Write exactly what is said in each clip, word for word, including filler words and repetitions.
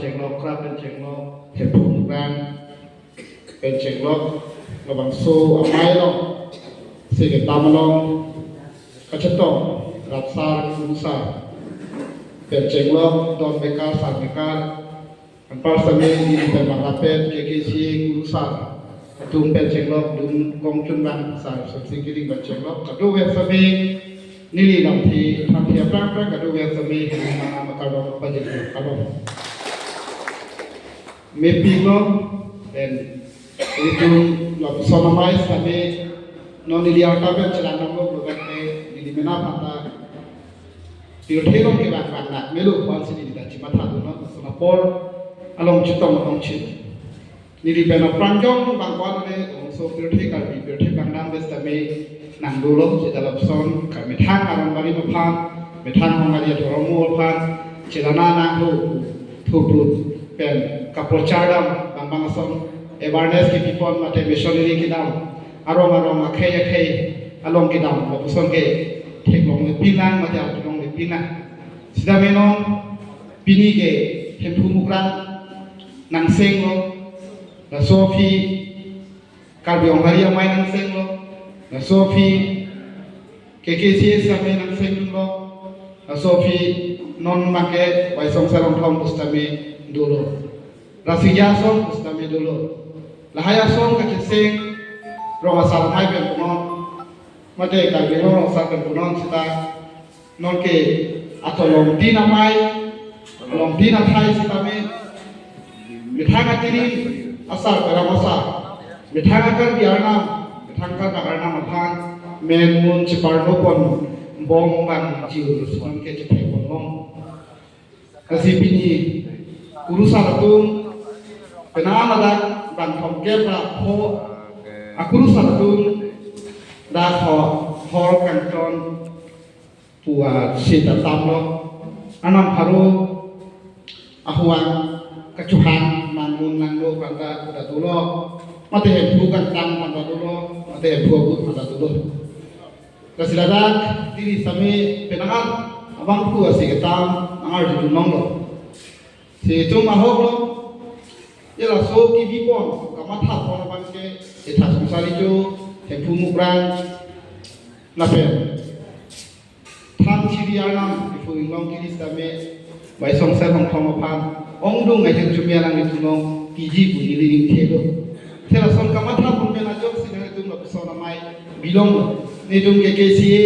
chenglok, krap pen chenglok, Hemphu Mukrang pen chenglok, labangso amei along, si ketam along kachetong, rapsar, kurusar pen chenglok, don mekar, sar mekar, anpar sitame neli pen bang rapet, K K C A kurusar atum pen chenglok, dun kongchun bang, sar Sonsing Kiring pen chenglok, kadokave sitame neli lamthe thanthi aphrang aphrang kadokave sitame hini mana makardom pajir kalom. Mepik lo, then itum lapuson amei sitame non neli arta pen chelang nanglo, lo kan ke neli mena phanta pirthe along kevang vang nak melo, pu-an si neli ta chimatha dun non, lason apor along chetong along chin. Neli pen aphrang jong bang ko-an le, labangso pirthe Karbi pirthe bang dam pen sitame nangdolo, seta lapuson kemethang aron barim aphan, methang hong ari adhorom aphan, chelana nangthu, thuprut pen kaprochardan bang bang ason, awareness kepipon mate missionary kedam, arong arong akhei akhei along kedam, lapuson ke theklongle pinlang mate atlongle pinlang. Sitame non pini ke Hemphu Mukrang nangsenglo, laso aphi Karbi Anglong hari amei nangsenglo, laso aphi K K C A sitame nangsenglo, laso aphi non make Baisong Sarong Thong pusitame dolo, Rasinja Asong pusitame dolo. Lahai asong kacheseng rong asar amei pen punon, mate Karbi Anglong rong asar pen punon seta non ke ato longtin amei, longtin athai sitame, methang atiring asar, peram asar, methang aKarbi Arnam, methang Karbi Arnam aphan men mun cheparlo pon bom bang jiur si non ke chephe pon long. Lasi pini kurusar atum, penang ladak bang thomkep ra pho akurusar atum dak ho hor kangton pu-an seta tamlo. Arnam pharo ahuang kachohang nangmun nangno aphanta ta dolo, mate Hemphu kangtang aphanta dolo, mate Hemphu agut aphanta dolo. Lasi ladak neli sitame penang abangphu asi ketam nangarju dun longlo. Si itum ahok lo, ya laso kebipon, kamatha pon abang ke, Etha Songsar Rijo, Hemphu Mukrang, lapen Thanchiri Arnam, Hemphu Inglong Kiri sitame, Baisong Sarong Thong aphan ongdung ahirjume alanglitum along piji pu neli ning thelo. Te lason kamatha pon pen ajoksi nanglitum lapuson amei bilong, netum K K C A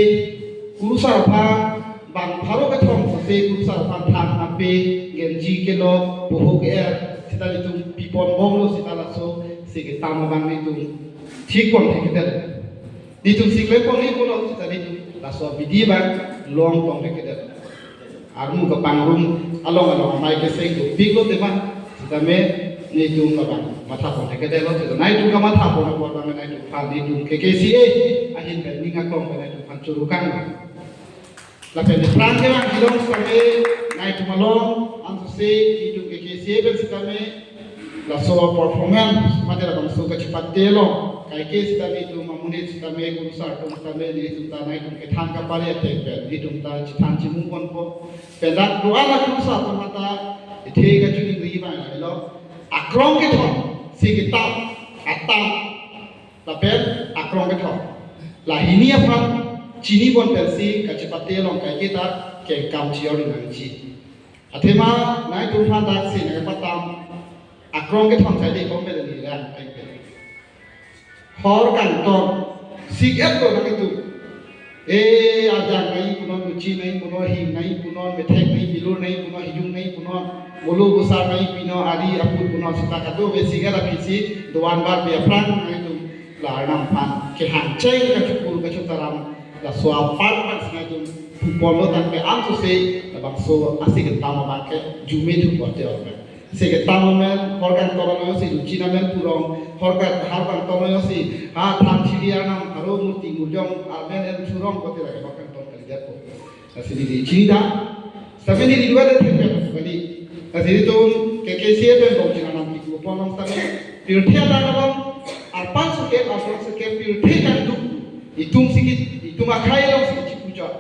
kurusar aphan bang pharo kethom sose kurusar aphan than ape, genji kelok, buhok er, seta netum pipon bomlo, seta laso si ketam abang netum thik pon thekthedet. Netum si klem pon ni pulo, seta netum laso abidi abang long pon thekthedet. Armu kepangrum along along amei keseng dopiklo tema, sitame netum labang matha pon thekthedetlo, seta nangtum kamatha pon apot abang nangtum aphan, netum K K C A ahin pen ning aklong pen nangtum aphan churukang. Lapen aphrang kevang kelong sitame nangtum along, ansose netum K K C A pen sitame laso performance mate labangso kachepate along kaike sitame netum amonit sitame kurusar atum sitame netum ta nangtum kethan kapare ateng pen netum ta chethan chimung ponpo. Pen dak do-an akurusar atum ta ethe kachuningri abang lahelo, akrong kethom si ketam, atam, lapen akrong kethom, lahini aphan chini pon pensi kachepate along kaike ta kengkam chior nangji. Athema nangtum aphan dak si nangpatam akrong kethom sai de kom bele ni lang peng peng. Hor kangton, sik-et lo nangtum. Eh, arjang nangji punon, luchi nangji punon, hing nangji punon, methek nangji, bilur nangji punon, hijung nangji punon, mulu gusar nangji punon, ari aput punon, seta kadokave sik-et aphi si do-an bar pi aphrang nangtum la Arnam aphan kehang cheng kachepur kachetaram, laso apar aphan si nangtum thuponlo tangte ansose labangso asi ketam abang ke jume thupo te organ. Si ketam amen, hor kangton amen si luchi amen purong, hor ka-, hor kangton amen si, ha, Thanchiri Arnam pharo murti murjong amen en surong kote lake hor kangton kalidetpo. Lasi neli chini dam, sitame neli dua de thek kali. Lasi netum K K C A pen bong china nam kiku pon long sitame, pirthe adak along, arpan sukep, arpan sukep, pirthe kangduk, itum si ke, itum akhei along si kechipuchot,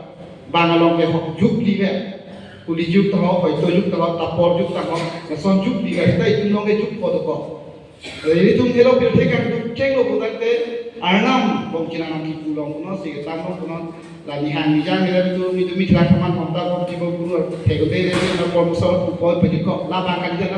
bang along ke hok juk live. Kali juk ta ho, hoito juk ta ho, dapor juk ta ho, lason juk pi ka seta itum along ke juk po dokok. Ilitum helo pirthe kangduk chenglo putangte Arnam bong chenam kipulong punon, si ketamlong punon. La nihang nijang helo itum, itum mi thrak thaman homta kom tibo guru thegode le na por musor pupoi pajukok la bang kali